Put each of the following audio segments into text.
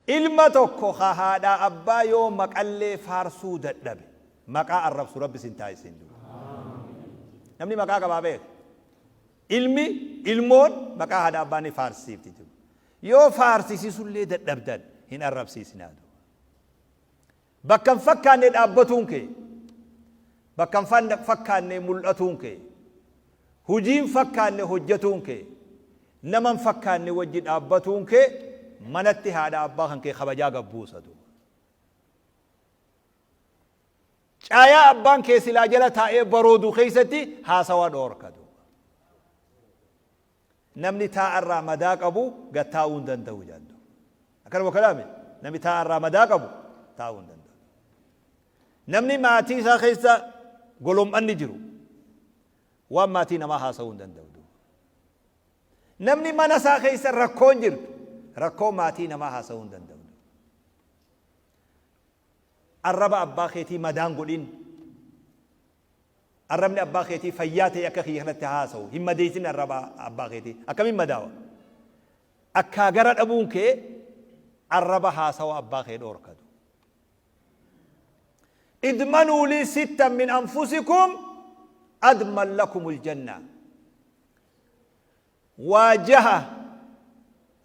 Ilma tokko ka haadhaa abbaa yoo maqallee faarsuu dadhabe maqaa arrabsu Rabbi sin taasisin duuba. Namni maqaa qabaa beeka. Ilmi ilmoon maqaa haadha abbaa ni faarsisiifti duuba. Yoo faarsisiisullee dadhabdan hin arrabsiisinaa duuba. Bakka hin fakkaanne dhaabbatuun kee, bakka hin fakkaanne mul'atuun kee, hujii hin fakkaanne hojjatuun kee, nama hin fakkaanne wajji dhaabbatuun kee manatti haadha abbaa kan kee kabajaa gad buusa duuba. Caayaa abbaan kee silaa jala taa'ee baroodu keessatti haasawa dhoorka duuba. Namni taa'a irraa madaa qabu gad taa'uu hin danda'u jedhan duuba. Akkanuma kalaame namni taa'a irraa madaa qabu taa'uu hin danda'u. Namni maatii isaa keessa golom'anni jiru waan maatii namaa haasa'uu hin danda'u duuba. Namni mana isaa keessa rakkoon jirtu rakkoo maatii namaa haasa'uu hin danda'u. Arraba abbaa keetii madaan godhin. Arrabni abbaa keetii fayyaa ta'ee akka kiyya kanatti haasawu hin madeessin arraba abbaa keetii akkamiin madaawa akkaa gara dhabuun kee arraba haasawa abbaa kee dhoorkatu idmanuu lii sittan min anfusikum adman lakumul janna waa jaha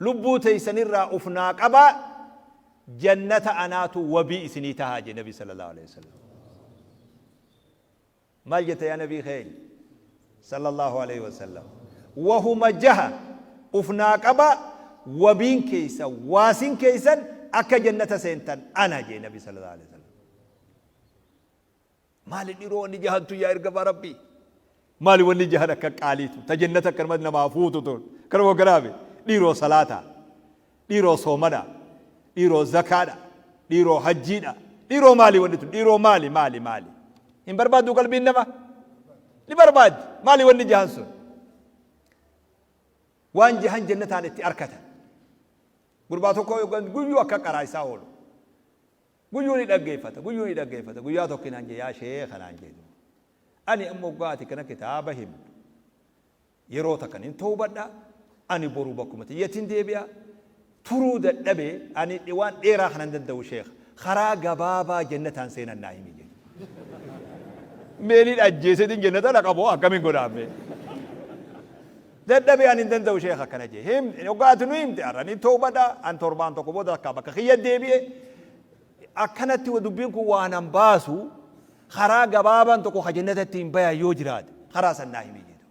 lubbuu teeysanirraa uf naa qabaa jannata anaatu wabii isinii tahaa jee nabi sallallahu alaihi wasallam maal jette yaa nabii keenya sallallahu alaihi wasallam wahuma jaha uf naa qabaa wabiin keeysan waasin keeysan akka jannata seentan ana jee nabi sallallahu alaihi wasallam Maali dhiroo wanni jahantu yaa ergamaa Rabbii? Maali wanni jahan akka qaaliitu ta jannata akkanumatti namaa fuutu tun kanuma garaabe dhiiroo salaataa, dhiiroo soomana, dhiiroo zakaadha, dhiiroo hajjiidha, dhiiroo maali wanni tun dhiiroo maali maali maali hin barbaaddu qalbiin nama ni barbaaddi maali wanni jahan sun waan jahan jannataan itti arkatan gurbaa tokko guyyuu akka qaraa isaa oolu Guyyuu ni dhaggeeffata, guyyuu ni dhaggeeffata. Guyyaa tokko naan jee yaa sheekha naan jee duuba. Ani amma hoggaa ati kana kitaaba himtu yeroo takka nin towbadha, ani boru bakkuma tiyyatin deebi'a. Turuu dadhabe ani waan dheeraa kana hin danda'u sheekha. Karaa gabaabaa jannataan seenan naa himi jee. Meeliin ajjeeseetiin jannata dhaqa moo akkamiin godhaa mee? Dadhabe ani hin danda'u sheekha akkana jee. Him hoggaa ati nu himte har'a ni towbadha an torbaan tokko booda takka bakka kiyya deebi'e. Akkanatti dubbiin kun waa nan baasu karaa gabaabaan tokko ka jannata ittiin bayan yoo jiraate karaa san naa himi jedhu.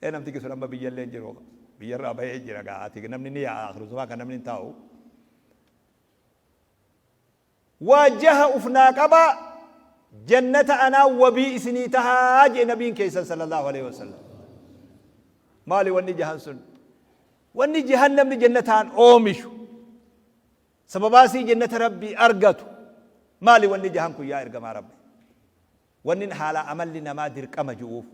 Ee namtichi sun amma biyyallee hin jiru biyyarraa bahee jira gaa ati namni ni yaa'a akhiru kan namni hin taa'u. Waa jaha uf naa qabaa jannata anaa wabii isinii tahaa jee nabiin keessan sallallahu alaihi wasallam. Maali wanni jahan sun? Wanni jahan namni jannataan oomishu sababaa sii jannata Rabbii argatu maali wanni jahan kun yaa ergamaa Rabbi? Wanni haala amalli namaa dirqama ju'uuf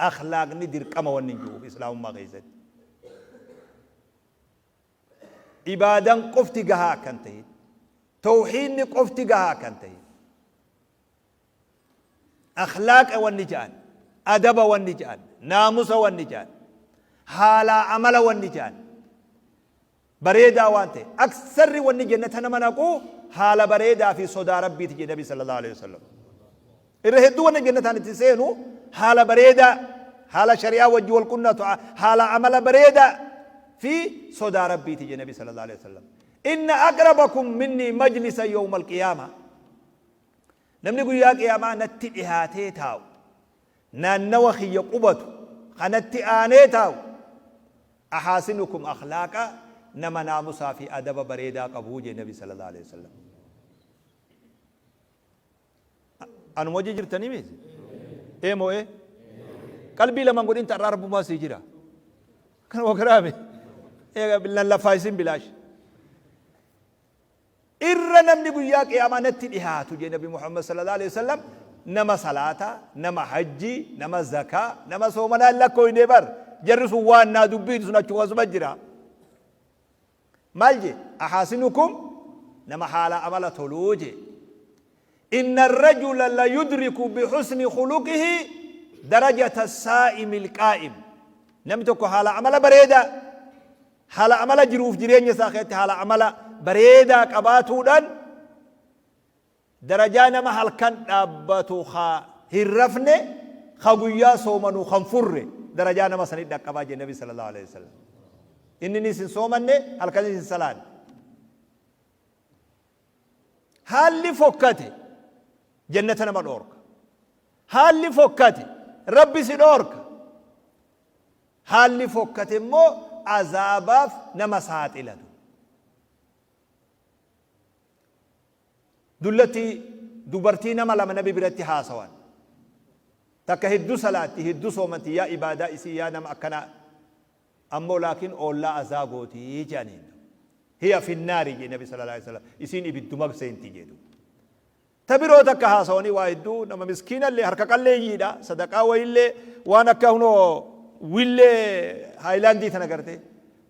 akhlaaqni dirqama wanni ju'uuf islaamummaa keessatti. Ibaadan qofti gahaa akka hin tahin. Tawhiidni qofti gahaa akka hin tahin. Akhlaaqa wanni ja'an, adaba wanni ja'an, naamusa wanni ja'an, haalaa amala wanni ja'an bareedaa waan ta'e. Aksarri wanni jannata nama naqu haala bareedaa fi sodaa Rabbiiti jedhe Nabi sallallahu alaihi wasallam. Irra hedduu wanni jannataan itti seenu haala bareedaa, haala shari'aa wajji wal qunnatu, haala amala bareedaa fi sodaa Rabbiiti jedhe Nabi sallallahu alaihi wasallam. Inna aqrabakum minni majlisa yawmal qiyaama. Namni guyyaa qiyaamaa natti dhihaatee taa'u, naannawa kiyya qubatu, kanatti aanee taa'u, ahaasinukum akhlaaqa nama naamusaa fi adaba bareedaa qabu jedhe Nabi sallallahu alaihi wasallam. Anuma hojii jirtanii miti? Ee moo ee? Qalbii lamaan godhin ta'arraa rabbumaa sii jira. Kana wakaraame. Lallaffaa isin bilaash. Irra namni guyyaa qiyaamaa natti dhihaatu jee Nabi Muhammad sallallahu alaihi wasallam nama salaataa, nama hajjii, nama zakaa, nama soomanaa hin lakkooyne bar. Jarri sun waan naa dubbiitu sun achuma suma jira. Maal jee? Ahaasinukum nama haala amala toluu jee. Inna arrajula la yudriku bihusni khuluqihi darajata saa'imil qaa'im. Namni tokko haala amala bareedaa Haala amala jiruuf jireenya isaa keessatti haala amala bareedaa qabaatuudhaan darajaa nama halkan dhaabbatu ka hin rafne ka guyyaa soomanu kan furre darajaa nama sanii dhaqqabaa jedhe Nabi sallallahu alaihi wasallam. Inninis hin soomanne, halkanis hin salaanne. Haalli fokkate jannata nama dhoorka. Haalli fokkate Rabbi si dhoorka. Haalli fokkate immoo azaabaaf nama saaxilatu. Dullatti dubartii nama lama nabi biratti haasawan. Takka hedduu salaatti, hedduu soomanti, yaa ibaadaa isii, yaa nama akkanaa. Ammoo laakiin oollaa azaa gooti jedhaniin. Hiya finnaari jedhe nabi sallallahu alaihi wasallam. Isiin ibidduma seenti jedhu. Ta biroo takka haasawanii waa hedduu nama miskiinallee harka qalleeyyiidha. Sadaqaa wayiillee waan akka hunoo willee haayilaandii tana gartee.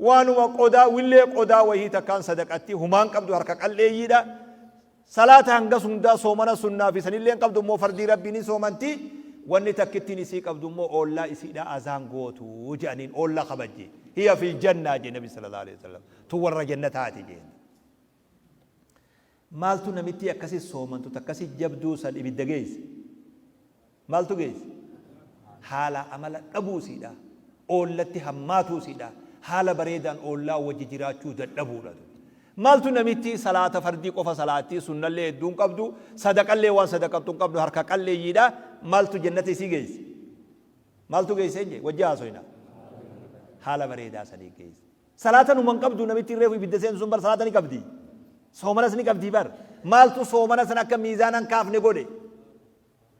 Waanuma qodaa willee qodaa wayii takkaan sadaqatti humaan qabdu, harka qalleeyyiidha. Salaata hangas hundaa, soomana sunnaa fi sanillee hin qabdu, immoo fardii Rabbii ni soomanti. Wanni takkittiin isii qabdu immoo oollaa isiidha azaan gootu jedhaniin, oollaa kabajji. Hiya fil jannaa jedhe Nabi sallallahu alaihi wasallam. Tun warra jannataati jeen. Maaltu namittii akkasi soomantu takkasi jabduu san ibidda geesse? Maaltu geesse? Haala amala dhabuu isiidha. Oollatti hammaatuu isiidha. Haala bareedaan oollaa wajji jiraachuu dadhabuudha. Maaltu namittii salaata fardii qofa salaattii, sunnallee hedduu hin qabdu, sadaqallee waan sadaqattu hin qabdu, harka qalleeyyiidha. Maaltu jannata isii geesse? Maaltu geesse hin jee? Wajji haasoyna. Haala bareedaa sanii geesse. Salaata numa hin qabdu namittiin reefu ibidda seentu sun bar salaata ni qabdi. Soomanas ni qabdi bar. Maaltu soomana san akka miizaana hin kaafne godhe?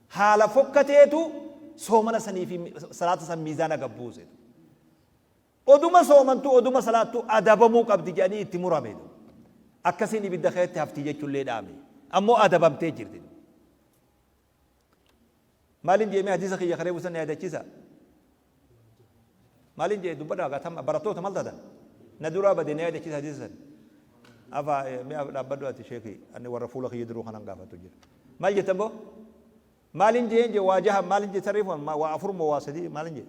Haala fokkateetu soomana sanii fi salaata san miizaana gad buuse. Oduma soomantu, oduma salaattu adabamuu qabdi jedhanii itti murame. Akkasiin ibidda keessatti hafti jechuullee dhaame. Ammoo adabamtee jirti. Maalin jeemee hadiisa kiyya karee busan na yaadachiisa. Maalin jee dubbadhaa gaatama barattoota maal taatan? Na duraa bade, na yaadachiisa hadiisa san. Afa mi'a dhaabbadhu ati sheekii, ani warra fuula kiyya duruu kanan gaafatu jira. Maal jettan boo? Maalin jeen jee waa jaha maalin jee sarriif waa afur moo waa sadii maalin jee?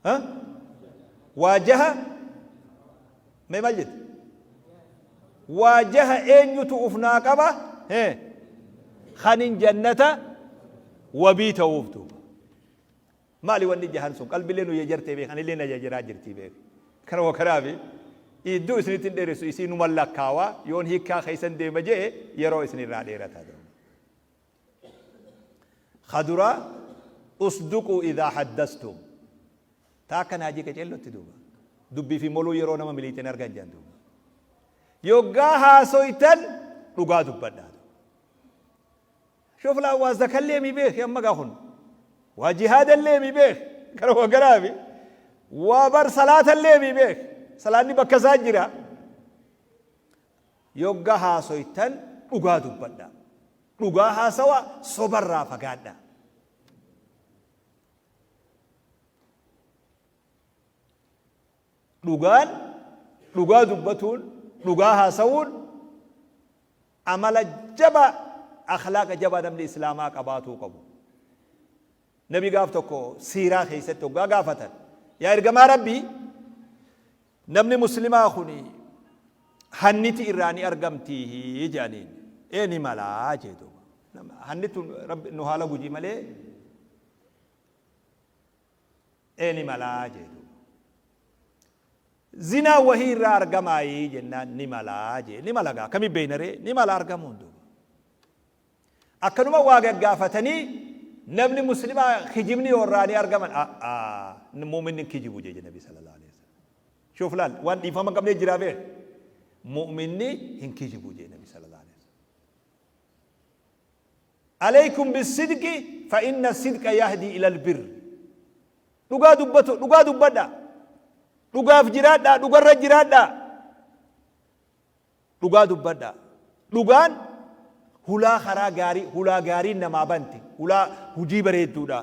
Ha? Waa jaha mee maal jette? Waa jaha eenyutu uf naa qaba? Hee? Kanin jannata wabii ta'uuf duuba. Maali wanni jahan sun? Qalbilee nu jajartee beek, anillee na jajaraa jirtii beek. Kanuma kanaafi iddoo isinitti hin dheeressu, isii numan lakkaawaa yoon hiikkaa keessan deema je'e yeroo isinirraa dheerata. Ka duraa, usduquu idhaa haddastum. Ta akka naajii qaceellotti duuba. Dubbii fi moluu yeroo nama miliixeen argan jedhan duuba. Yoggaa haasoytan dhugaa dubbadhaa. Shuf laa waa zakallee mi beeki amma gaa kun. Waa jihaadallee mi beeki. Gara garaafi. Waa bar salaatallee mi beeki. Salaanni bakka isaa jira. Yogga haasoytan dhugaa dubbadhaa. Dhugaa haasawaa, sobarraa fagaadhaa. Dhugaan, dhugaa dubbatuun, dhugaa haasawuun amala jabaa, akhlaaqa jabaa namni islaamaa qabaatuu qabu. Nabi gaaf tokko siiraa keessatti hoggaa gaafatan, yaa ergamaa Rabbii, namni muslimaa kuni hanniti irraa ni argamtii jedhaniin. Ee, ni malaa jee duuba. Hannitu Rabbi nu haala gujii malee ee ni malaa jee duuba. Zinaa wahii irraa argamaayii jennaan ni malaa jee. Ni mala gaa akkami beeyna ree, ni mala argamuun duuba. Akkanuma waa gaggaafatanii, namni muslimaa kijibni yoo irraa ni argaman, a'aa, mu'minni hin kijibu jee nabi sallallahu alaihi wasallam. Shuuf laal, waan dhiifama hin qabnee jiraa beek. Mu'minni hin kijibu jee nabi sallallahu alaihi wasallam. Alaykum bisidqi fa inna sidqa yahdi ilal birr. Dhugaa dubbatu, dhugaa dubbadha. Dhugaaf jiraadha, dhugarra jiraadha. Dhugaa dubbadhaa. Dhugaan hulaa karaa gaarii, hulaa gaariin namaa banti. Hulaa hujii bareedduudha.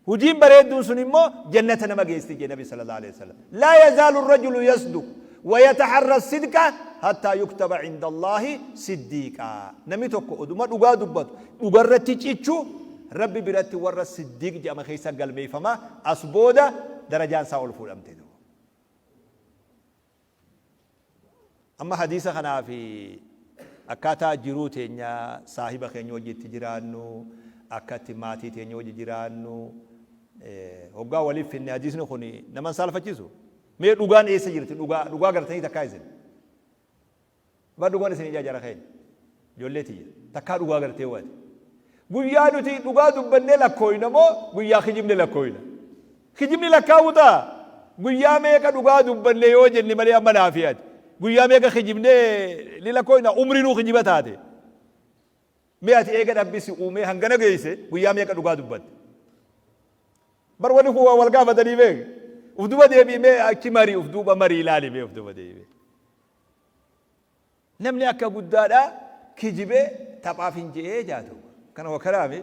Hujiin bareedduun sun immoo jannata nama geessti jee Nabi sallallahu alaihi wasallam. Laa yazaalu rajulu yasduq wa yataharra sidqa hattaa yuktaba inda Allaahi siddiiqa. Namni tokko oduma dhugaa dubbatu, dhugarratti cichu, Rabbi biratti warra siddiiq jedhama keessa galmeeffama, as booda darajaan isaa ol fuudhamte. Amma hadiisa kanaa fi akkaataa jiruu teenya saahiba keenya wajji itti jiraannu, akka itti maatii teenya wajji jiraannu, hoggaa waliif finne hadiisni kun nama hin saalfachiisu? Mee dhugaan eessa jirti? Dhugaa dhugaa gartanii takkaa isin? Bar dhugaan isin ijaa jara keenya. Ijoollee tiyya. Takkaa dhugaa gartee waati. Guyyaa nuti dhugaa dubbannee lakkooyna moo guyyaa kijibne lakkooyna? Kijibni lakkaa'uu ta'a. Guyyaa meeqa dhugaa dubbanne yoo jenne malee amma naafi ati. Guyyaa meeqa kijibnee ni lakkooyna umrinuu kijiba taate. Mee ati eega Rabbi si uumee hangana geeyse guyyaa meeqa dhugaa dubbatte? Bar wani kun waa wal gaafatanii beek. Uf duba deebi'i mee achi marii uf duuba marii ilaali mee uf duba deebi'i. Namni akka guddaadha kijibee taphaaf hin je'ee jaa duuba. Kana wakaraami.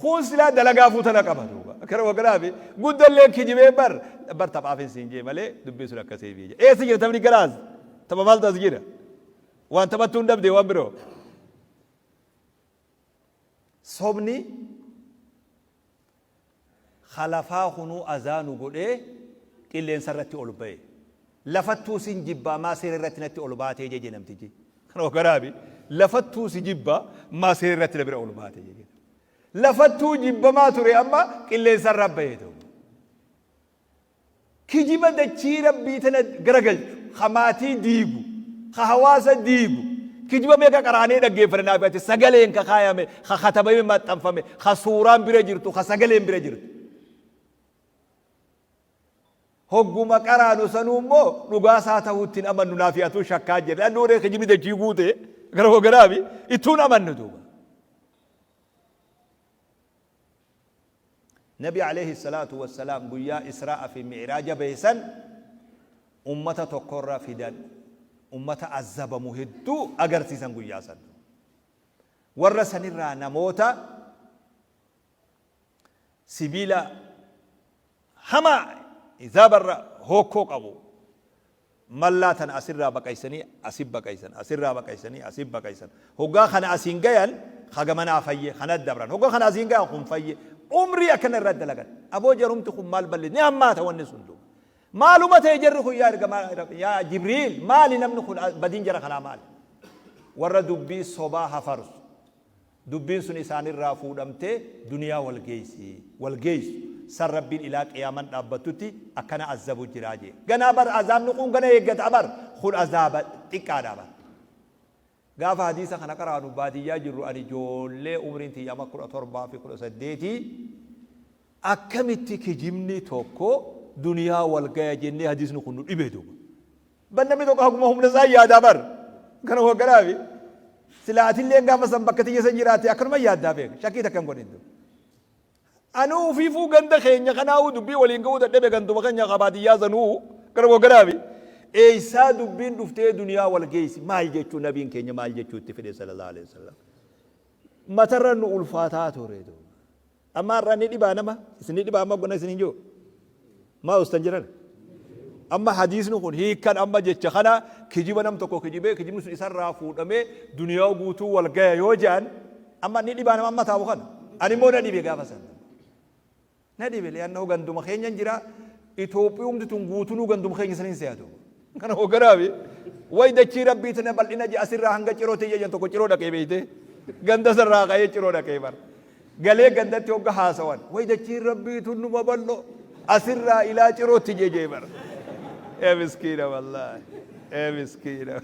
Kun silaa dalagaafuu tana qaba duuba. Kana wakaraami. Guddallee kijibee bar bar taphaaf hin siin jee malee dubbiin sun akkasii fi jee. Eessa jira taphni garaas? Tapha maaltu as jira? Waan taphattuu hin dhabde waan biroo. Sobni ka lafaa kunuu azaa nu godhee qilleensa irratti ol ba'e. Lafattuu sin jibbaa maa seera irratti natti ol baatee jeje namtichi. Kana wakaraabi lafattuu si jibbaa maa seera irratti na bira ol baatee jeje. Lafattuu jibbamaa ture amma qilleensa irra ba'e duuba. Kijiba dachii Rabbii tana garagalchu, ka maatii diigu, ka hawaasa diigu, kijiba meeqa qaraanee dhaggeeffanna naaf ati sagaleen ka kaayame, ka katabamee maxxanfame, ka suuraan bira jirtu, ka sagaleen bira jirtu. Hogguma qaraanu sanuu immoo dhugaa isaa ta'uu itti hin amannu naaf atuu shakkaa jirra. Annuu ree kijibni dachii guute gara hoogganaafi ittuun amannu duuba. Nabi aleyhi salaatu wassalaam guyyaa Israa'a fi Mi'raaja bahe san ummata tokkorra fidan, ummata azzabamu hedduu agarsiisan guyyaa san. Warra sanirraa namoota sibiila hamaa izaabarra hookkoo qabu Mallaa tana asirraa baqaysanii asi baqaysan, asirraa baqaysanii asi baqaysan. Hoggaa kana asiin gayan ka gamanaa fayye, kana dabran. Hoggaa kana asiin gayan kun fayye. Umrii akkana irra dalagan. Aboo jarumti kun maal balleesse? Ni hammaata wanni sun duuba. Maaluma ta'e jarri kun yaa ergamaa yaa Jibriil maali namni kun badiin jara kanaa maali? Warra dubbii sobaa hafarsu. Dubbiin sun isaanirraa fuudhamtee duniyaa wal geeysi, wal geeysu, san Rabbiin ilaa qiyaaman dhaabbattutti akkana azzabu jira jee. Ganaa bar azaabni kun gana eeggata bar, kun azaaba xiqqaadha bar. Gaafa hadiisa kana qaraanu baadiyyaa jirru ani joollee umriin tiyya ama 17 fi 18 akkamitti kijibni tokko duniyaa wal gaya jennee hadiisni kun nu dhibe duuba. Bar namni tokko haguma humna isaa yaadaa bar. Kana hogganaafi. Silaa atilleen gaafa san bakka tiyya san jiraatte akkanuma yaaddaa beeka. Shakkii takka hin godhin. Anuu ufiifuu ganda keenya kanaa'uu dubbii waliin ga'uu dadhabe ganduma keenya ka baadiyyaa sanuu kana hogganaafi. Eessaa dubbiin dhuftee duniyaa wal geessi maal jechuu nabiin keenya maal jechuu itti fedhe sallallahu alaihi wasallam. Matarra nu ulfaataa ture. Amma har'a ni dhibaa nama? Isin ni dhibaa amma gona isin hin jiru? Maa ustan jiran? Amma hadiisni kun hiikkan amma jecha kana kijiba nam tokko kijibee kijibni sun isarraa fuudhamee duniyaa guutuu wal gaya yoo jedhan amma ni dhibaa nama amma taa'u kana. Ani immoo na dhibe gaafa sana. Na dhibe li'annahu ganduma keenyan jira Itoophiyumti tun guutunuu ganduma keenya saniin se'atu. Kana hogganaafi way dachii rabbii tana bal'ina je asirraa hanga ciroo tiyya jan tokko ciroo dhaqee beeyte ganda sarraa ka'ee ciroo dhaqee bara. Galee gandatti hogga haasawan way dachiin rabbii tun numa bal'oo asirraa ilaa cirootti jee jee bara. Ee miskiina wallaahi ee miskiina.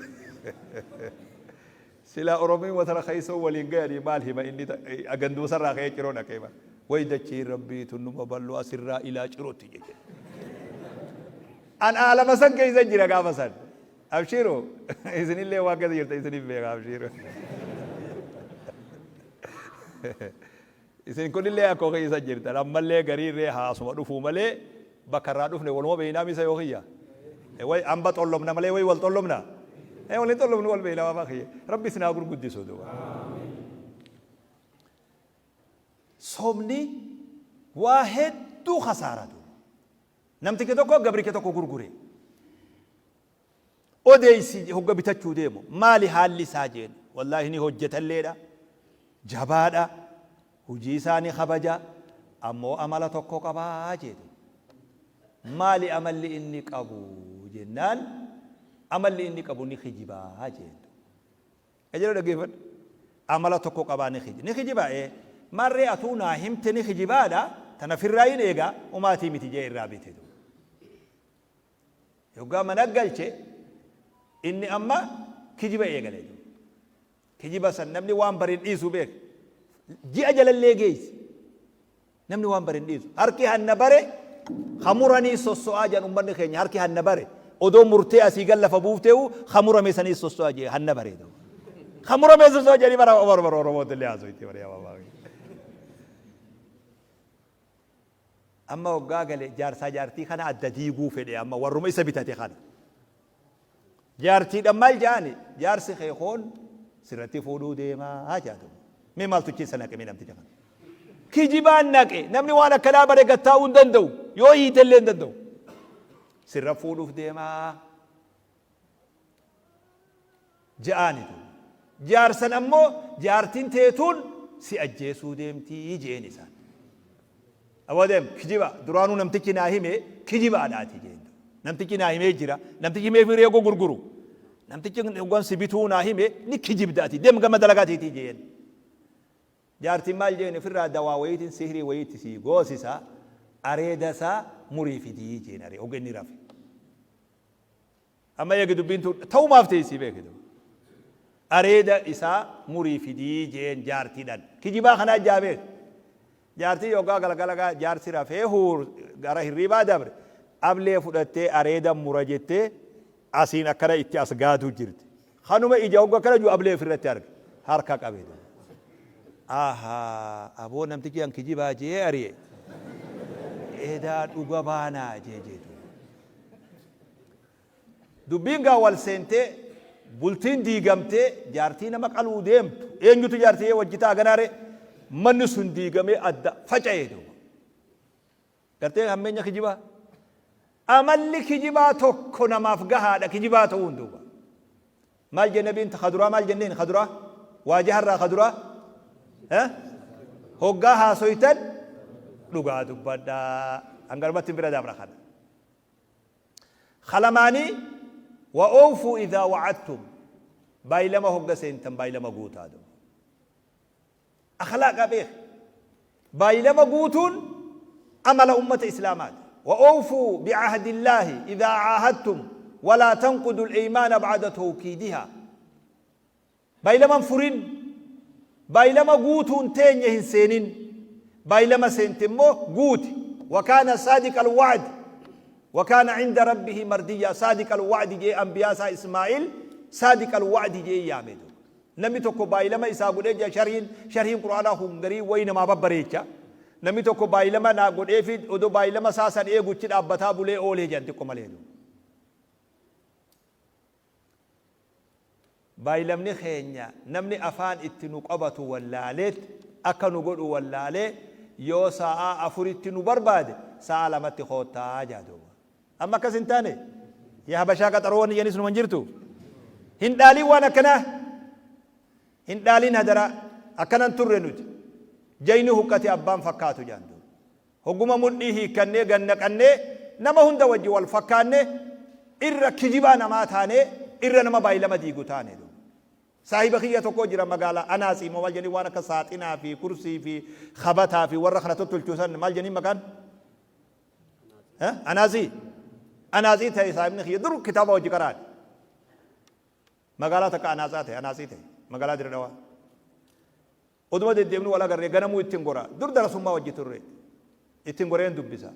Silaa Oromiin watara keessoo waliin gayanii maal hima inni ganduma sarraa ka'ee ciroo dhaqee bara. Way dachiin rabbii tun numa bal'oo asirraa ilaa cirootti jee jee. An aalama san keessa jira gaafa san. Abshiru isinillee waan keessa jirta isiniif beeka abshiru. Isin kunillee akkoo keessa jirtan ammallee garii irree haasuma dhufuu malee bakka irraa dhufne waluma beeynaa misa yoo kiyya. Way amba xollomna malee way wal xollomna. Eh waliin xollomnu wal beeynaa waan kiyya. Rabbi isin haa gurguddisu duuba. Sobni waa hedduu kasaara duuba. Namtichi tokko gabricha tokko gurgure. Odeeysi hogga bitachuu deemu maali haalli isaa jeen. Wallaahi ni hojjetalleedha. Jabaadha. Hujii isaa ni kabaja. Ammoo amala tokko qabaa jeete. Maali amalli inni qabu jennaan. Amalli inni qabu ni kijibaa jeen. Qajeeloo dhaggeeffadhu. Amala tokko qabaa ni kiji. Ni kijibaa ee. Maarree atuu naa himte ni kijibaadha tana firraayin eegaa umaatii miti jee irraa bite. Yoggaa mana galche inni amma kijiba eegale. Kijiba san namni waan bare hin dhiisu beek. Ji'a jalallee geessi. Namni waan bare hin dhiisu. Harki hanna bare hamuranii sosso'aa jedhan ummanni keenya harki hanna bare. Odoo murtee asii gal lafa buufteewu hamurame sanii sosso'aa jee hanna bare. Hamurame sosso'aa jedhanii bara bara bara Oromootti illee haasoo itti bara yaa baabaa. Amma hoggaa gale jaarsaa jaartii kana adda diiguu fedhe amma warruma isa bitate kana. Jaartiidhaan maal ja'ani jaarsi kee koon sirratti fuudhuu deemaa jaatu. Mee maaltu keessa naqe mee namticha kana. Kijibaan naqe namni waan akkanaa bare gad taa'uu hin danda'u yoo hiite illee hin danda'u. Sirra fuudhuuf deemaa. Ja'aani duuba. Jaarsan ammoo jaartiin teetuun si ajjeesuu deemtii je'een isaan. Aboo deem kijiba duraanuu namtichi naa hime kijibaadhaati jeen. Namtichi naa himee jira. Namtichi himee fi reegoo gurguru. Namtichi hoggan si bituu naa hime ni kijibda ati deem gama dalagaa teetii jeen. Jaartiin maal jeen ofirraa dawaa wayiitiin sihrii wayiitti sii goosisa areeda isaa murii fidii jeen aree hogga inni rafe. Amma eegi dubbiin tun ta'umaaf teessii beeki duuba. Areeda isaa murii fidii jeen jaartiidhan. Kijibaa kanaa jaa beeki. Jaartiin yoggaa galgala gaa jaarsi rafee huur gara hirriibaa dabre ablee fudhattee areeda mura jettee asiin akkana itti as gaaduu jirti. Kanuma ija hogga akkana jiru ablee ofirratti arge. Harka qabe duuba. Ahaa aboo namtichi an kijibaa jee ari'e. Edaa dhuga baanaa jee jee duuba. Dubbiin gaa wal seentee bultiin diigamtee jaartii nama qaluu deemtu eenyutu jaartii wajji ta'a ganaare manni sun diigamee adda faca'ee duuba. Gartee hammeenya kijibaa. Amalli kijibaa tokko namaaf gahaadha kijibaa ta'uun duuba. Maal jenne nabiin kaduraa maal jenneen kaduraa waajaharraa kaduraa hoggaa haasoytan dhugaa dubbadhaa hangarumatti bira dabra kana. Ka lamaanii wa oofuu idhaa wa'adtum baaylama hogga seentan baaylama guutaa duuba. Akhlaaqa beek. Baaylama guutuun amala ummata islaamaati. Wa oofuu bi'ahdillaahi idhaa caahadtum walaa tanqudu al-eymaana ba'da tawkiidihaa. Baylama hin furin. Baylama guutuun teenya hin seenin. Baylama seente immoo guuti. Wakaana saadiqa alwa'di. Wakaana cinda rabbihi mardiyyaa. Saadiqa alwa'di jee anbiyaa isaa Ismaa'il saadiqa alwa'di jee yaame duuba. Namni tokko baylama isaa godhee jira sharhiin sharhiin Qur'aanaa kun garii wayi namaa babbareecha. Namni tokko baylama naa godheefi odoo baylama isaa san eeguchi dhaabbataa bulee oolee jedhan xiqqo malee duuba. Baaylamni keenya namni afaan itti nu qabatu wallaaleet akka nu godhu wallaalee yoo saa'aa afuritti nu barbaade saa'aa lamatti koottaa jaa duuba. Amma akkas hin taane? Yaa habashaa qaxaroo wanni jedhanis numa hin jirtu. Hin dhaaliin waan akkanaa. Hin dhaaliin hadaraa. Akkanan turre nuti. Jayni huqqate abbaan fakkaatu jaan duuba. Hogguma mudhii hiikkannee gad naqannee nama hunda wajji wal fakkaanne irra kijibaa namaa taanee irra nama baaylama diigu taane duuba. Saahiba kiyya tokko jira magaala Anaatsii moo maal jedhanii waan akka saaxinaa fi kursii fi kabataa fi warra kana tottolchu san maal jedhanii maqaan? Anaatsii. Anaatsii ta'e saahibni kiyya dur kitaaba wajji qaraane. Magaalaa takka anaatsaa ta'e anaatsii ta'e magaalaa Dire Dhawaa. Oduma deddeemnu wal agarree ganamuu ittin gora. Dur darasummaa wajji turre. Ittin goreen dubbisa.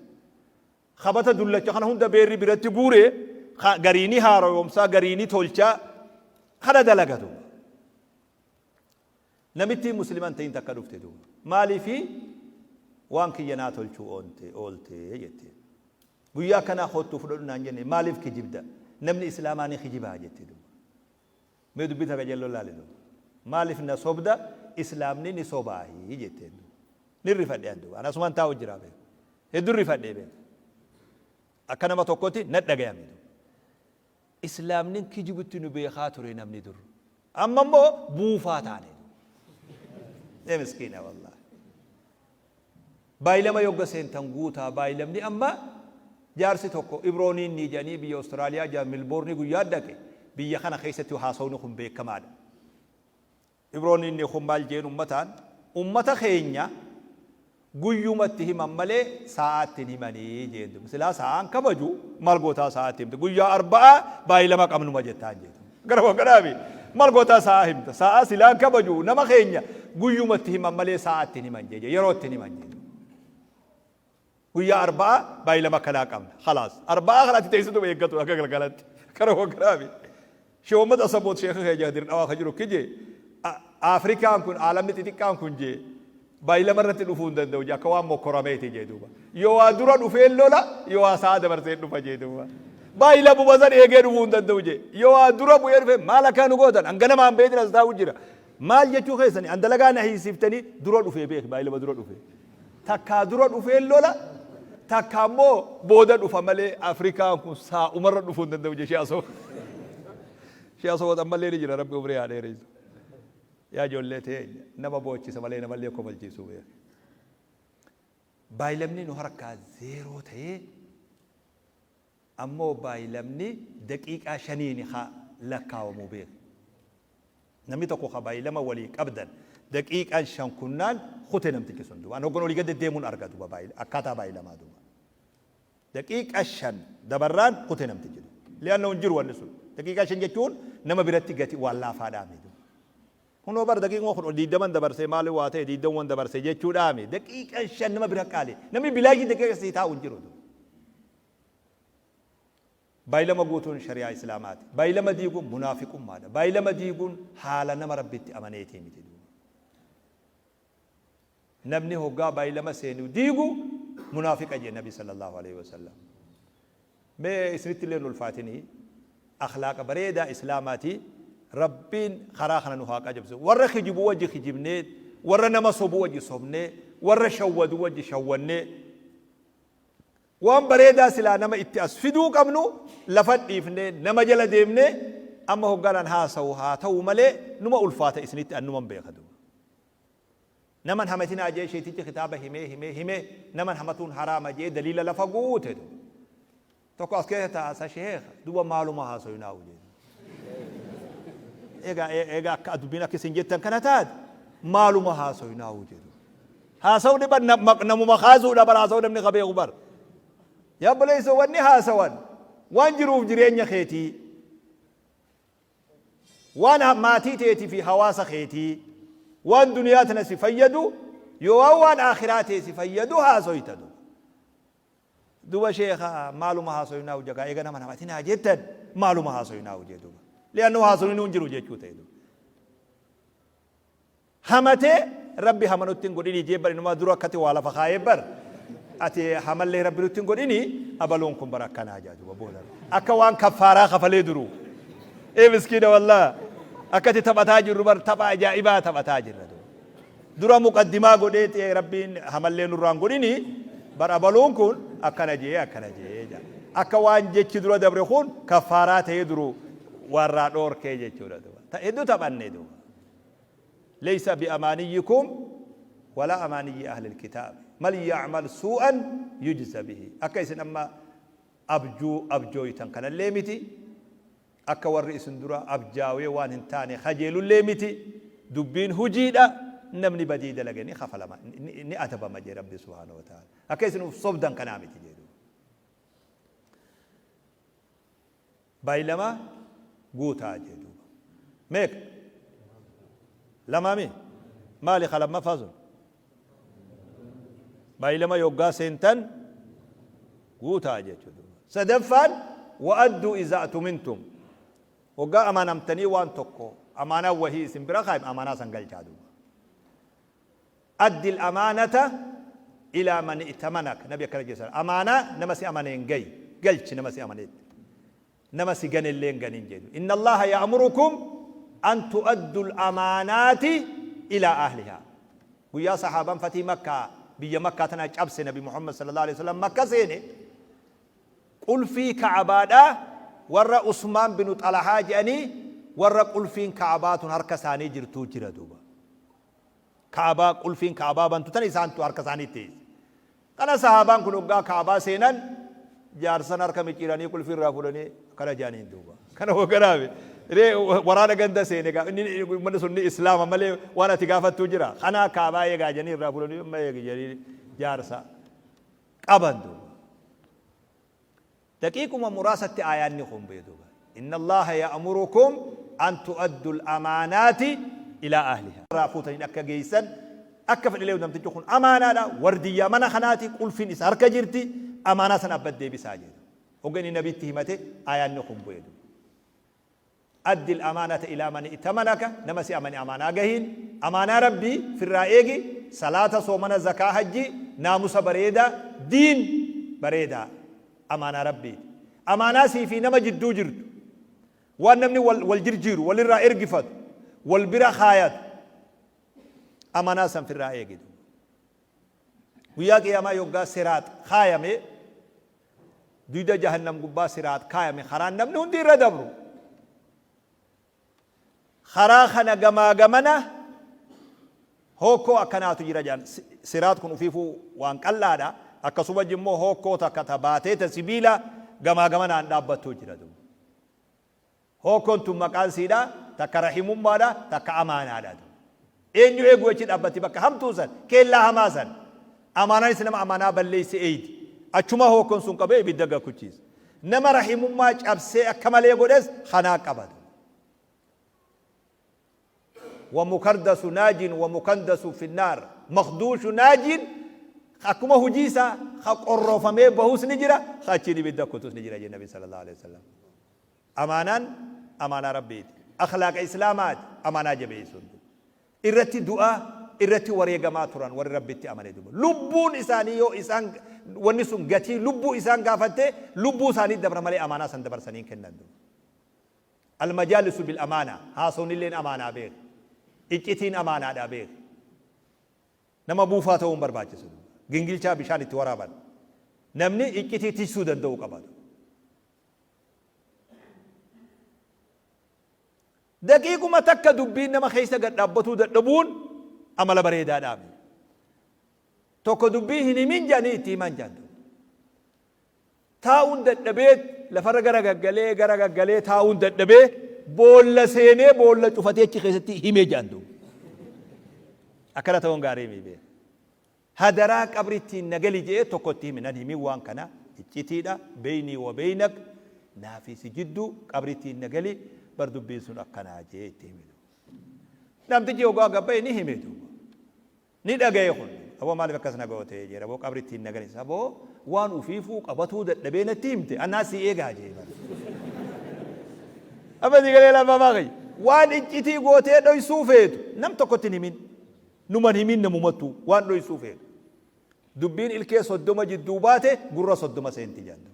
Kabata dullacha kana hunda beerri biratti guure garii ni haaroyomsaa garii ni tolchaa kana dalaga duuba. Namittiin muslima hin ta'in takka dhufte duuba. Maaliifi waan kiyya naa tolchuu oonte oolte jetteen. Guyyaa akkanaa koottuu fudhadhu naan jenne maaliif kijibda? Namni islaamaa ni kijibaa jette duuba. Mee dubbii tana qajeelloo laali duuba. Maalif na sobda islaamni ni sobaahi jetteen duuba. Nin rifadhe an duuba. An asumaan taa'u jiraa beeku. Hedduu rifadhe beeku. Akka nama tokkotti na dhagayame duuba. Islaamnin kijibutti nu beekaa ture namni dur. Amma immoo buufaa taane duuba. Ee miskiina wallahi. Baaylama yogga seentan guutaa baaylamni amma jaarsi tokko Ibrooniinnii jedhanii biyya Australia jira Milboorni guyyaa dhaqe. Biyya kana keessatti haasawni kun beekamaadha. Ibroon inni kun maal jeen ummataan? Ummata keenya guyyumatti himan malee saa'aatti hin himanii jeen duuba. Silaa saa'aan kabaju maal gootaa saa'aatti himte? Guyyaa arba'aa baay'ilama qabnuma jettaan jeen. Gara wagganaami maal gootaa saa'aa himta? Saa'aa silaan kabaju nama keenya guyyumatti himan malee saa'aatti hin himan jee, yerootti hin himan jee. Guyyaa arba'aa baay'ilama akkanaa qabna. Khalaas. Arba'aa kanatti teessituma eeggatu akka galgalatti. Kara wagganaami. Sheehommad Asaboot sheekha keenya Dirdhawaa ka jiru kije Afrikaan kun aalamni xixiqqaan kun jee baay'ilama irratti dhufuu hin danda'u jee, akka waan mokkorameeti jee duuba. Yoo waa dura dhufee lola, yoo waa sa'a dabarsee dhufa jee duuba. Baay'ilamuma san eegee dhufuu hin danda'u jee. Yoo waa dura bu'ee dhufe maal akka nu gootan hanga namaan beekni as taa'u jira. Maal jechuu keessani an dalagaa na hiisiftanii dura dhufee beeki baay'ilama dura dhufee. Takkaa dura dhufee lola, takkaa immoo booda dhufa malee Afrikaan kun saa'umarra dhufuu hin danda'u jee Shee Asoo. Shee Asoo ammallee ni jira, Rabbi umrii haa dheeressu. Yaa ijoollee teenya, nama boochisa malee namallee kofalchiisuu beeka. Baay'ilamni nu harkaa zeeroo ta'ee ammoo baay'ilamni daqiiqaa shaniini ka lakkaawamu beeki. Namni tokko ka baay'ilama walii qabdan daqiiqaan shan kunnaan kute namtichi sun duuba. An hoggan olii gad deddeemuun arga duuba akkaataa baay'ilamaa duuba. Daqiiqa 5 dabarraan kute namtichi duuba. Li'annahu hin jiru wanni sun. Daqiiqaa 5 jechuun nama biratti gati waan laafaadhaa miti. Kunoo bar daqiiquma kun digdaman dabarsee maali waa ta'e digdamuman dabarse jechuudhaa miti. Daqiiqaan 5 nama bira qaali. Namni bilaashii daqiiqa sii taa'u hin jiru duuba. Baylama guutuun shari'aa Islaamaati. Baylama diiguun munaafiqummaadha. Baylama diiguun haala nama Rabbitti amaneetii miti duuba. Namni hoggaa baylama seenu diigu munaafiqa jee Nabi sallallahu aleyhi wasallam. Mee isinitti illee hin ulfaatinii akhlaaqa bareedaa Islaamaati, Rabbiin karaa kana nu haa qajeelchu. Warra kijibu wajji kijibnee, warra nama sobu wajji sobnee, warra shawwadu wajji shawwannee, Waan bareedaa silaa nama itti as fiduu qabnu lafa dhiifnee nama jala deemnee amma hoggaan an haasawu haa ta'uu malee numa ulfaata isinitti an numan beeka duuba. Naman hamatinaa jee sheeytichi kitaaba himee himee himee naman hamatuun haraama jee daliila lafa guute duuba. Tokko as keessa taa'a sa sheekha duuba maaluma haasoynaa'u jee. Egaa egaa akka dubbiin akka isin jettan kana taate maaluma haasoynaa'u jee duuba. Haasawni bar namuma kaasuudha bar, haasawa namni ka beeku bar. Yaa obboleessoo, wanni haasawan waan jiruuf jireenya keetii, waan maatii teetii fi hawaasa keetii, waan duniyaa tana si fayyadu yoo waan aakhiraa tee si fayyadu haasoyta duba. Duba sheekha maaluma haasoynaa jagaa eega nama namatinaa jettan maaluma haasoynaa jee duba. Li'annoo haasoynuu hin jiru jechuu ta'e duba. Hamatee Rabbi hama nutti hin godhinii jee bar, inumaa dura akkati waa lafa kaayee bar, ati hamallee Rabbi nutti hin godhinii, abaluun kun bar akkanaa jaa duba booda akka waan kaffaaraa kafalee duruu. Ee miskiina, wallah akkati taphataa jirru bar, tapha ajaa'ibaa taphataa jirra duba. Dura muqaddimaa godhee ta'e Rabbiin hamallee nurraan godhinii bar, abaluun kun akkana jee akkana jee jaa, akka waan jechi dura dabre kun kaffaaraa ta'ee duru warraa dhoorkee jechuudha duba. Hedduu taphanne duba. Leysa bi'amaaniyyikum walaa amaaniyyi ahlil kitaab man ya'mal suu'an yujza bihi. Akka isin amma abjuu abjooytan kanallee miti, akka warri isin dura abjaawee waan hin taane kajeelullee miti. Dubbiin hujiidha, namni badii dalage ni kafalama, ni adabama jee Rabbi subhaanahu wa ta'ala. Akka isin uf sobdan kanaa miti jee duuba. Baylama guutaa jee duuba. Meeqa? Lamaami? Maali ka lammaffaa sun? Baylama yoggaa seentan guutaa jechuu duuba. Sadaffaan, wa'adduu iza atumintum. Waggaa amaanamtanii waan tokko amaanaa wahii isin bira kaayame amaanaa san galchaa duuba. Addil amaanata ilaa man i'tamanak, Nabi akkana jedhe, amaanaa nama si amaneen gayi, galchi nama si amanetti, nama si ganellee hin ganin jedhu. Inna Allaha ya'murukum an tu'addu al-amaanaati ilaa ahlihaa. Guyyaa sahaabaan fatii Makkaa, biyya Makkaa tana cabse, Nabi Muhammad sallallahu alaihi wasallam Makka seene, qulfii Ka'abaadhaa warra Usmaan binu Xalahaa jedhanii, warra qulfiin Ka'abaa tun harka isaanii jirtuu jira duuba. Ka'abaa, qulfiin Ka'abaa bantu tana isaantu harka isaaniitti teesse. Kana sahaabaan kun hoggaa Ka'abaa seenan jaarsan harka micciiranii qulfii irraa fuudhanii akkana jedhaniin duuba. Kana hogganaafi. Ree waraana ganda seene gaa inni manni sun ni islaama malee waan ati gaafattuu jira. Kanaa kaabaa eegaa jedhanii irraa fuudhanii amma eegi jedhanii jaarsa qaban duuba. Daqiiquma muraasatti aayaanni kun bu'e duuba. Inna Allaaha ya'murukum an tu'addu al-amaanaati ilaa ahlihaa. Irraa fuutaniin akka geessan akka fedhe namtichi kun amaanaadha wardiyyaa mana kanaati qulfiin isa harka jirti amaanaa san abbat deebisaa jedhu. Hogga inni nabitti himate aayaanni kun bu'e duuba. Addi al-amaanata ilaa man i'tamanaka, nama si amane amaanaa gahiin, amaanaa Rabbii firraa eegi, salaata, soomana, zakaa, hajjii, naamusa bareedaa, diin bareedaa, amaanaa Rabbiiti. Amaanaa sii fi nama jidduu jirtu, waan namni wal, wal jirjiiru, walirraa ergifatu, wal bira kaayatu, amaanaa san firraa eegi duuba. Guyyaa qiyaamaa yoggaa siraax kaayame, Duyda jahannam gubbaa siraax kaayame karaan namni hundi irra dabru. Karaa kana gamaa gamana hookkoo akkanaatu jira jedhan. Siraax kun ufiifuu waan qal'aadha. Akkasuma immoo hookkoo takka ta baatee ta sibiila gamaa gamanaan dhaabbattuu jira duuba. Hookkoon tun maqaan siidha takka rahimummaadha takka amaanaadha. Eenyu eeguu achi dhaabbatti bakka hamtuu san keellaa hamaa san. Amaanaanis nama amaanaa balleeyse eeydi. Achuma hookkoon sun qabee ibidda gakuchiisa. Nama rahimummaa cabsee akka malee godhes kanaa qabatu. Wamukardasu naajin wamukandasu finnaar makduushu naajin akkuma hujii isaa ka qorroofamee bahus ni jira ka achiin ibidda kutus ni jira jedhe nabi sallallahu alaihi wasallam. Amaanaan amaanaa Rabbiiti. Akhlaaqa Islaamaati amaanaa jabeessuun. Irratti du'aa, irratti wareegamaa turan warri Rabbitti amane duuba. Lubbuun isaanii yoo isaan wanni sun gatii lubbuu isaan gaafatte lubbuu isaanii dabra malee amaanaa san dabarsanii hin kennan duuba. Almajaalisu bil amaanaa haasownilleen amaanaa beeki. Iccitiin amaanaadha beeki. Nama buufaa ta'uu hin barbaachisu. Gingilchaa bishaan itti waraaban. Namni iccitii tiksuu danda'uu qaba. Daqiiquma takka dubbiin nama keessa gad dhaabbatuu dadhabuun amala bareedaadhaa miti. Tokko dubbii hin himin jedhanii itti himan jedhan. Taa'uun dadhabee lafarra gara gaggalee gara gaggalee taa'uun dadhabee boolla seenee boolla cufatee achi keessatti himee jedhan duuba. Akkana ta'uun gaarii miti beeku. Hadaraa qabrittiin na gali je'ee tokko itti hime nan himin waan kana iccitiidha beynii wa beynak naa fi si jidduu qabrittiin na gali bar dubbiin sun akkanaa je'ee itti hime duuba. Namtichi hoggaa gad bahe ni hime duuba. Ni dhagaye kun aboo maaliif akkas na goote jedhe aboo qabrittiin na gali aboo waan ufiifuu qabatuu dadhabee natti himte anaa si eegaa jee bar. Amma si galee lafa baaqi waan iccitii gootee dhoysuu feetu nam tokkotti hin himin. Numan himin namumattuu waan dhoysuu feetu. Dubbiin ilkee 30 jidduu baate gurra 30 seenti jedhan.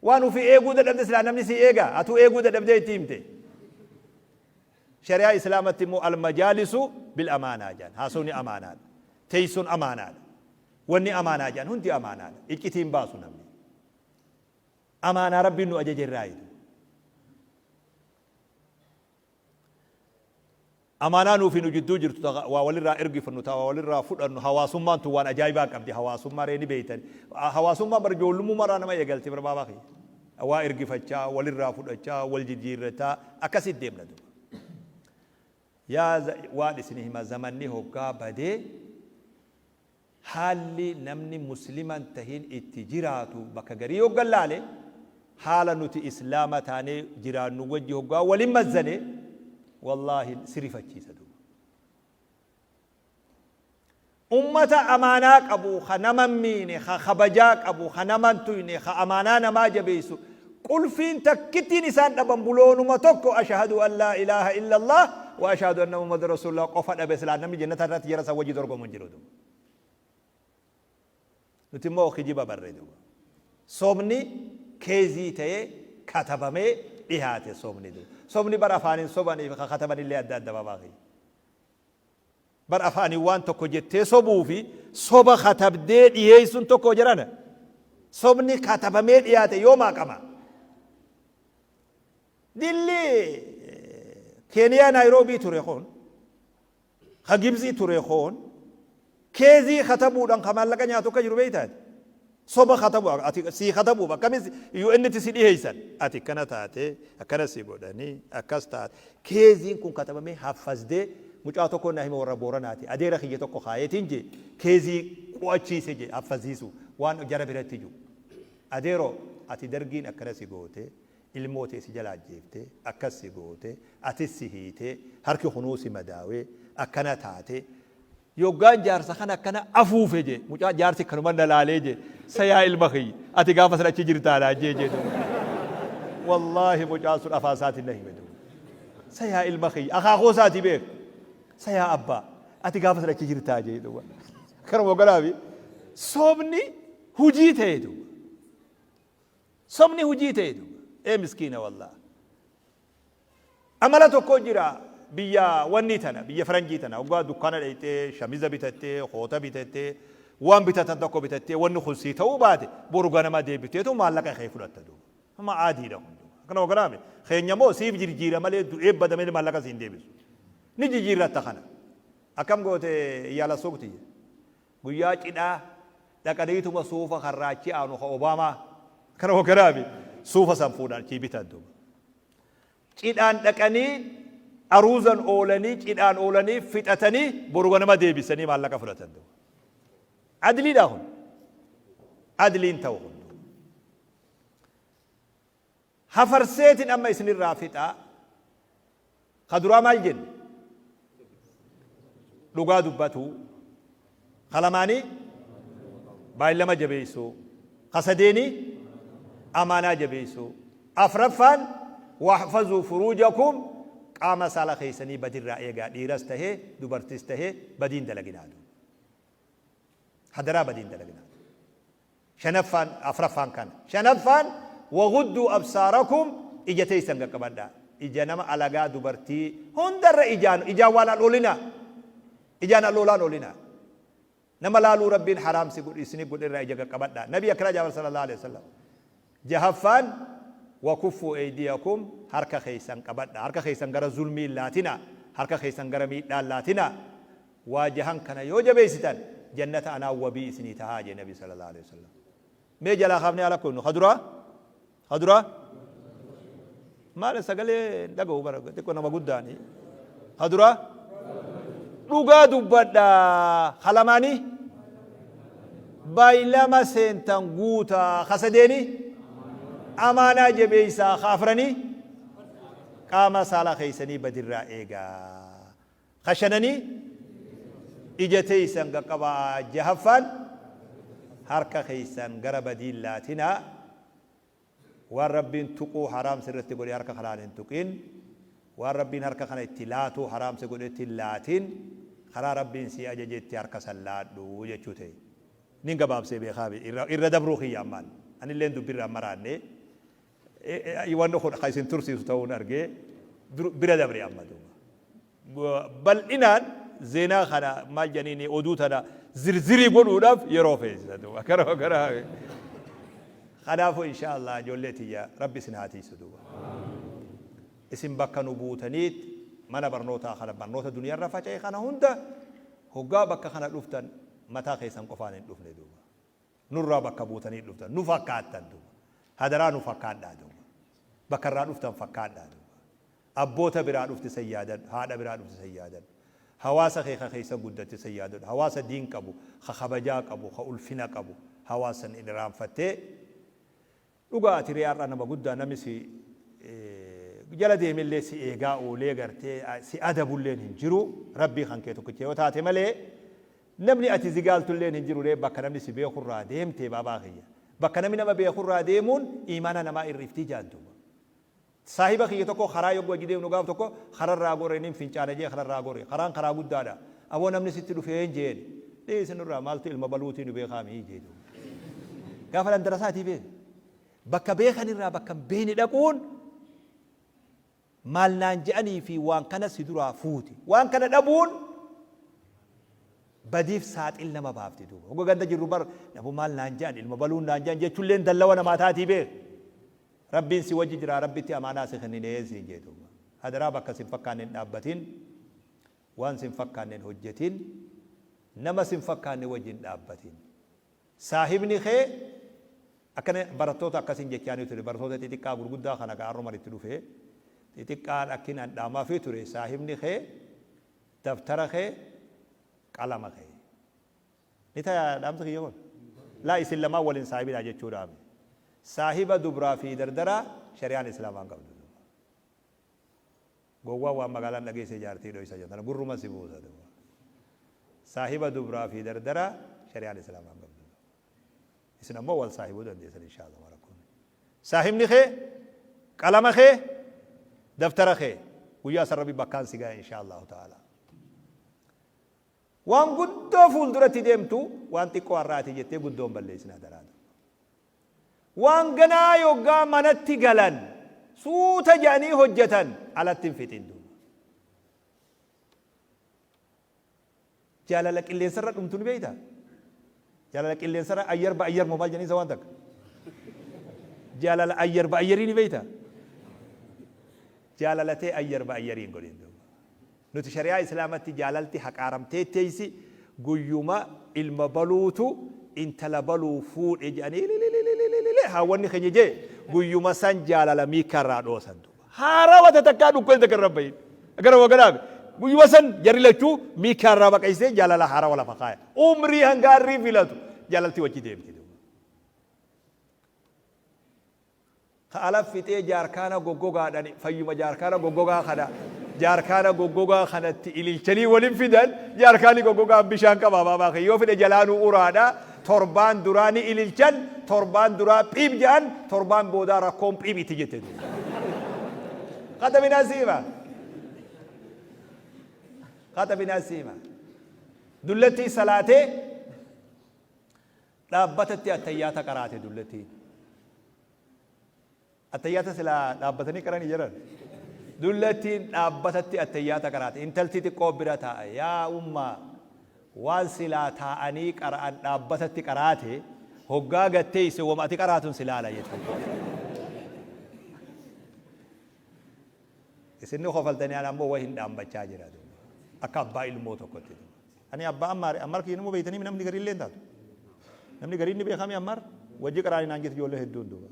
Waan ufii eeguu dadhabde silaa namni sii eegaa atuu eeguu dadhabdee itti himte. Shari'aa Islaamatti immoo almajaalisu bil amaanaa jedhan. Haasawni amaanaadha. Teessoon amaanaadha. Wanni amaanaa jedhan hundi amaanaadha. Iccitiin baasu namni. Amaanaa Rabbiin nu ajaje irraa jedhu. Amaanaa nuufi nu jidduu jirtu ta waa walirraa ergifannu ta waa walirraa fudhannu hawaasummaan tun waan ajaa'ibaa qabdi hawaasummaa ree ni beeytan hawaasummaan bar ijoollummumarraa nama eegalti bar baabaa kiyya waa ergifachaa walirraa fudhachaa wal jijjiirrachaa akkasitti deemna duuba yaa waan isin hima zamanni hoggaa badee Haalli namni muslima hin tahin itti jiraatu bakka garii hoggan laale, haala nuti islaama taanee jiraannu wajji hoggaa walin mazzane, wallaahi si rifachiisa duuba. Ummata amaanaa qabu, ka nama hin miine, ka kabajaa qabu, ka nama hin tuyne, ka amaanaa namaa jabeessu, qulfiin takkittiin isaan dhaban buloonuma tokko ashahadu an laa ilaaha illallah wa ashahadu anna muhammadan rasuulullah qofa dhabe silaa namni jannata irratti jara san wajji dorgomu hin jiru duuba. Nuti immoo kijiba barre duuba. Sobni keezii ta'ee katabamee dhihaate sobni duuba. Sobni bar afaaniin sobanii fi katabanillee adda adda babaa kiyya. Bar afaaniin waan tokko jettee sobuu fi soba katabdee dhiheessuun tokko jedhana. Sobni katabamee dhiyaate yoom haqama? Dilli Keeniyaa Naayiroobii ture kun, ka Gibxii ture kun, keezii katabuudhaan ka maallaqa nyaatu akka jiru beektaati. Soba katabu ati sii katabuuf akkamis UN'tti si dhiheessan ati akkana taate akkana si godhanii akkas taate keeziin kun katabamee haffazdee. Mucaa tokko na hime, warra Booranaati, adeera kiyya tokko kaayeetiin jee keezii qu'achiise jee haffaziisu waan jara biratti jiru. Adeeroo, ati dargiin akkana si goote, ilmoo tee si jalaa ajjeefte, akkas si goote, atis si hiite, harki kunuu si madaawe, akkana taate. Yoggaan jaarsa kana akkana afuufe jee mucaa jaarsi akkanuma na laalee jee, sa yaa ilma kiyya, ati gaafa san achi jirtaa naan jee jee duuba. Wallaahi mucaan sun afaan isaatiin na hime duuba. Sa yaa ilma kiyya, akaakoo isaati beek. Sa yaa abbaa, ati gaafa san achi jirtaa jee duuba. Kanuma hogganaafi sobni hujii ta'e duuba. Sobni hujii ta'e duuba. Ee miskiina wallah. Amala tokko jira biyya wanni tana, biyya faranjii tana, hoggaa dukkaana dhayxee shamiza bitattee, koota bitattee, waan bitatan tokko bitattee, wanni kun sii ta'uu baate boru ganama deebiteetu maallaqa kee fudhatta duuba. Amma aadiidha kun duuba. Akkana hogganaame keenya moo siif jirjiira malee du'ee bada malee maallaqa siin deebisu. Ni jijjiirratta kana. Akkam goote iyyaala suuqtiyya? Guyyaa cidhaa dhaqaniituma suufa kan raachi aanu ka Obaamaa kana hogganaami suufa san fuudhan achii bitan duuba. Cidhaan dhaqanii aruuzan oolanii cidhaan oolanii fixatanii boru ganama deebisanii maallaqa fudhatan duuba. Adliidha kun. Adliin ta'u kun. Hafarseetin amma isinirraa fixaa. Ka duraa maal jenne? Dhugaa dubbatuu. Ka lamaanii baay'lama jabeessuu. Ka sadeenii amaanaa jabeessuu. Afraffaan wahfazuu furuujakum, qaama saala keessanii badirraa eegaa, dhiiras tahee dubartis tahee badiin dalaginaa duuba. Hadaraa badiin dalaginaa. Shanaffaan, afraffaan kana. Shanaffaan waghudduu absaarakum, ija teessan qaqqabadhaa. Ija nama alagaa dubartii hundarra ijaan ijaan waan al olinaa. Ijaan al olaan olinaa. Nama laaluu Rabbiin haraam si godhe isini godhe irraa ija qaqqabadhaa. Nabii akkana jaabar sallallahu alaihi wasallam. Jahaffaan wakuffuu eydiyakum, harka keessan qabadhaa. Harka keessan gara zulmii hin laatinaa. Harka keessan gara miidhaa hin laatinaa. Waa jahan kana yoo jabeeysitan jannata anaan wabii isinii tahaa jee nabi sallallahu aleyhi wasallam. Mee jalaa kaafnee haa lakkoofnu. Ka duraa? Ka duraa? Maal sagalee hin dhaga'u bara xiqqoo nama guddaani. Ka duraa? Dhugaa dubbadha. Ka lamaanii? Baylama seentan guutaa. Ka sadeenii? Amaanaa jabeeysaa. Ka afranii? Qaama saala keeysanii badirraa eegaa. Ka shananii ija teeysan qaqqabaa'a. Jahaffaan harka keeysan gara badii hin laatinaa. Waan Rabbiin tuquu haraam sirratti godhe harka kanaan hin tuqin. Waan Rabbiin harka kana itti laatuu haraam si godhetti hin laatin. Karaa Rabbiin si ajajetti harka san laadhu jechuu ta'e. Nin gabaabsee beekaa irra dabruu kiyya ammaan. Anilleen dubbirraa hin maraanne. Wanni kun ka isin tursiisu ta'uun argee bira dabre amma duuba. Bal'inaan zeenaa kana maal jedhaniini oduu tana zirzirii godhuudhaaf yeroo feesisa duuba. Kana kana kanaafuu insha Allah ijoollee tiyya Rabbi isin haa tiisu duuba. Isin bakka nu buutaniit mana barnootaa kana barnoota duniyaarra faca'e kana hunda hoggaa bakka kana dhuftan mataa keessan qofaan hin dhufne duuba. Nurraa bakka buutanii dhuftan. Nu fakkaattan duuba. Hadaraa nu fakkaadhaa duuba. Bakka irraa dhuftan fakkaadhaa duuba. Abboota biraa dhufte san yaadadhu. Haadha biraa dhufte san yaadadhu. Hawaasa kee ka keessa guddatte san yaadadhu. Hawaasa diin qabu, ka kabajaa qabu, ka ulfina qabu. Hawaasa san hin irraanfattee. Dhugaa ati ree har'a nama guddaa namni si jala deemellee si eegaa oolee gartee si adabulleen hin jiru. Rabbii kan kee tokkicha yoo taate malee namni ati zigaaltulleen hin jiru ree bakka namni si beekurraa deemte baabaa kiyya. Bakka namni nama beekurraa deemuun iimaana namaa irriftii jaan duuba. Saahiba kiyya tokko karaa yoggu wajji deemnu gaaf tokko kararraa gore nin fincaana jee kararraa gore. Karaan karaa guddaadha. Aboo namni sitti dhufeen jeen. Dhiisi nurraa maaltu ilma baluutii nu beekaa mii jee duuba. Gaafa dhan darasaatii beeka. Bakka beekan irraa bakka hin beekne dhaquun maal naan je'anii fi waan kana si duraa fuuti. Waan kana dhabuun badiif saaxil nama baafti duuba. Hogga ganda jirru bar nabu maal naan je'an ilma baluun naan je'an jechuulleen dallawa namaa taatii beeka. Rabbiin si wajji jiraa Rabbitti amaanaa si kenninee siin jee duuba. Hadaraa bakka sin fakkaanne hin dhaabbatin, waan sin fakkaanne hin hojjetin, nama sin fakkaanne wajji hin dhaabbatin. Saahibni kee Akkana barattoota akkasin jechaanii ture barattoota xixiqqaa gurguddaa kana ka arruman itti dhufe xixiqqaan akkin an dhaamaafii ture saahibni kee daftara kee qalama kee. Ni taya dhaamsi kiyya kun? Laa isin lamaan wal hin saahibinaa jechuudhaa mi. Saahiba dubraa fi dardaraa shari'aan islaamaa hin qabdu duuba. Gowwaan waan magaalaan dhageesse jaartii dhoysa jedhan tana gurruma si buusa duuba. Saahiba dubraa fi dardaraa shari'aan islaamaa hin qabdu duuba. Isin ammoo wal saahibuu dandeessan inshaa Allah waan rakkoon. Saahibni kee qalama kee daftara kee guyyaa san rabbi bakkaan si gaya inshaa Allahu ta'ala. Waan guddoo fuulduratti deemtu waan xiqqoo har'aati jettee guddoo hin balleessin hadaraa duuba. Waan ganaa yoggaa manatti galan suuta jedhanii hojjetan alatti hin fixin duuba. Jaalala qilleensarra dhumtu ni beektaa? Jaalala qilleensarra ayyar ba ayyar moo maal jedhanii isa waan takka? Jaalala ayyar ba ayyarii ni beektaa? Jaalala tee ayyar ba ayyarii hin godhin duuba. Nuti shari'aa islaamatti jaalalti haqaaramtee teeysi guyyuma ilma baluutu intala baluu fuudhe jedhanii ilililililili haawwanni keenya jee guyyuma san jaalala miikkaa irraa dhoosan duuba. Haarawa ta takkaa dhukkeen takka irra hin bahin. Akkana moo akkana guyyuma san jarri lachuu miikkaa irraa baqaysee jaalala haarawa lafa kaaya. Umrii hanga arrii filatu jaalalti wajji deemti duuba. Ka ala fixee jaarkaana goggogaadhaan fayyuma jaarkaana goggogaa kana jaarkaana goggogaa kanatti ililchanii walin fidan jaarkaanni goggogaan bishaan qaba baabaa kee yoo fedhe jalaanuu uraadha torbaan duraa ni ililchan torbaan duraa phiib jedhan torbaan boodaa rakkoon phiib itti jette duuba. Qaxabinaa siima. Qaxabinaa siima. Dullattii salaatee Dhaabbatatti attayyaata qaraate dullattiin. Attayyaata silaa dhaabbatanii qaranii jiran. Dullattiin dhaabbatatti attayyaata qaraate. Intalti xiqqoo bira taa'a. Yaa ummaa waan silaa taa'anii qara'an dhaabbatatti qaraate hoggaa gad teeyse wama ati qaraatun si laala jette. Isin ni kofaltanii ani ammoo wahin dhaammachaa jira duuba. Akka abbaa ilmoo tokkotti duuba. Ani abbaa ammaar ammaar kiyya nama beeytanii namni garii illee hin taatu. Namni gariin ni beekami ammaar wajji qaraanii naan jettu ijoollee hedduun duuba.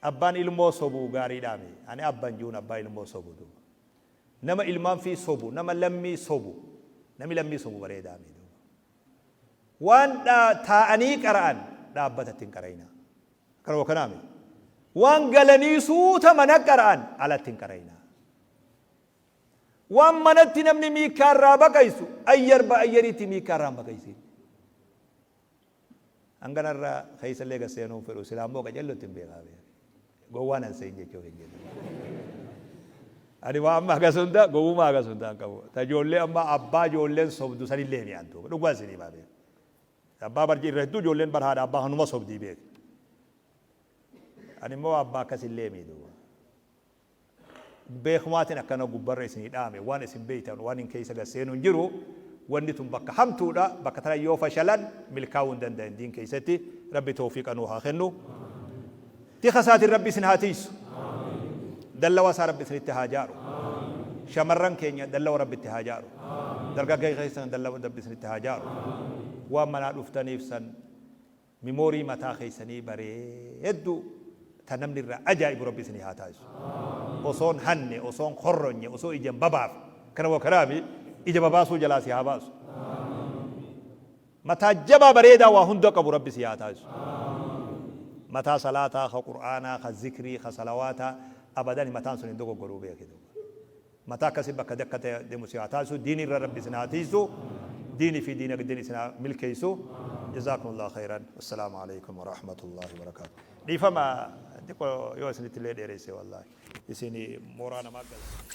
Abbaan ilmoo sobu gaariidhaami. Ani abban jiruun abbaa ilmoo sobu duuba. Nama ilmaan fi sobu, nama lammii sobu, nami lammii sobu bareedaami duuba. Waan taa'anii qara'an dhaabbatatti hin qara'inaa. Akkana kanaa miti. Waan galanii suuta mana qara'an alatti hin qara'inaa. Waan manatti namni miikkaa irraa baqaysu ayyar ba ayyariitti miikkaa irraa hin baqaysin. Hanganarra keessallee gad seenuu hin fedhu silaa immoo qacellotti hin beekaa beeka. Gowwaan an seen jechuuf hin jedhu. Ani waa amma hagas hunda gowwummaa hagas hunda hin qabu. Ta ijoollee amma abbaa ijoolleen sobdu sanillee mi'an duuba. Dhugaa isinii maa beeka. Abbaa barji irra hedduu ijoolleen bar haadha abbaa hanuma sobdii beeki. Ani immoo abbaa akkasillee mii duuba. Beekumaatiin akkana gubbarra isinii dhaame waan isin beeytan waan hin keessa gad seenu hin jiru. Wanni tun bakka hamtuudha bakka tana yoo fashalan milkaa'uu hin danda'an diin keessatti rabbi tawfiiqa nuu haa kennu. Tika isaatiin rabbi isin haa tiiysu. Dallawa isaa rabbi isinitti haa jaaru. Shamarran keenya dallawa rabbi itti haa jaaru. Dargaggeessa keessan dallawa rabbi isinitti haa jaaru. Waan manaa dhuftaniif san mimoorii mataa keessanii bareeddu ta namni irraa ajaa'ibu rabbi isinii haa taasisu. Osoon hanne, osoon korronye, osoo ija hin babaafne. Kana wa kanaami ija babaasuu jalaa si haa baasu. Mataa jabaa bareedaa waa hunda qabu Rabbi sii haa taasisu. Mataa salaataa, ka qur'aanaa, ka zikrii, ka salawaataa abadani mataan sun hin dogoggoruu beeki duuba. Mataa akkasi bakka dakka ta'e deemu si haa taasisu. Diinii irra Rabbi isin haa tiiysu. Diinii fi diinagdeen isin haa milkeessu. Jazaakumullahu khayran. Wassalaamu alaikum warahmatullahi wabarakaatuh. Dhiifama xiqqoo yoo isinitti illee dheeresse wallaahi. Isin mooraa namaa gala.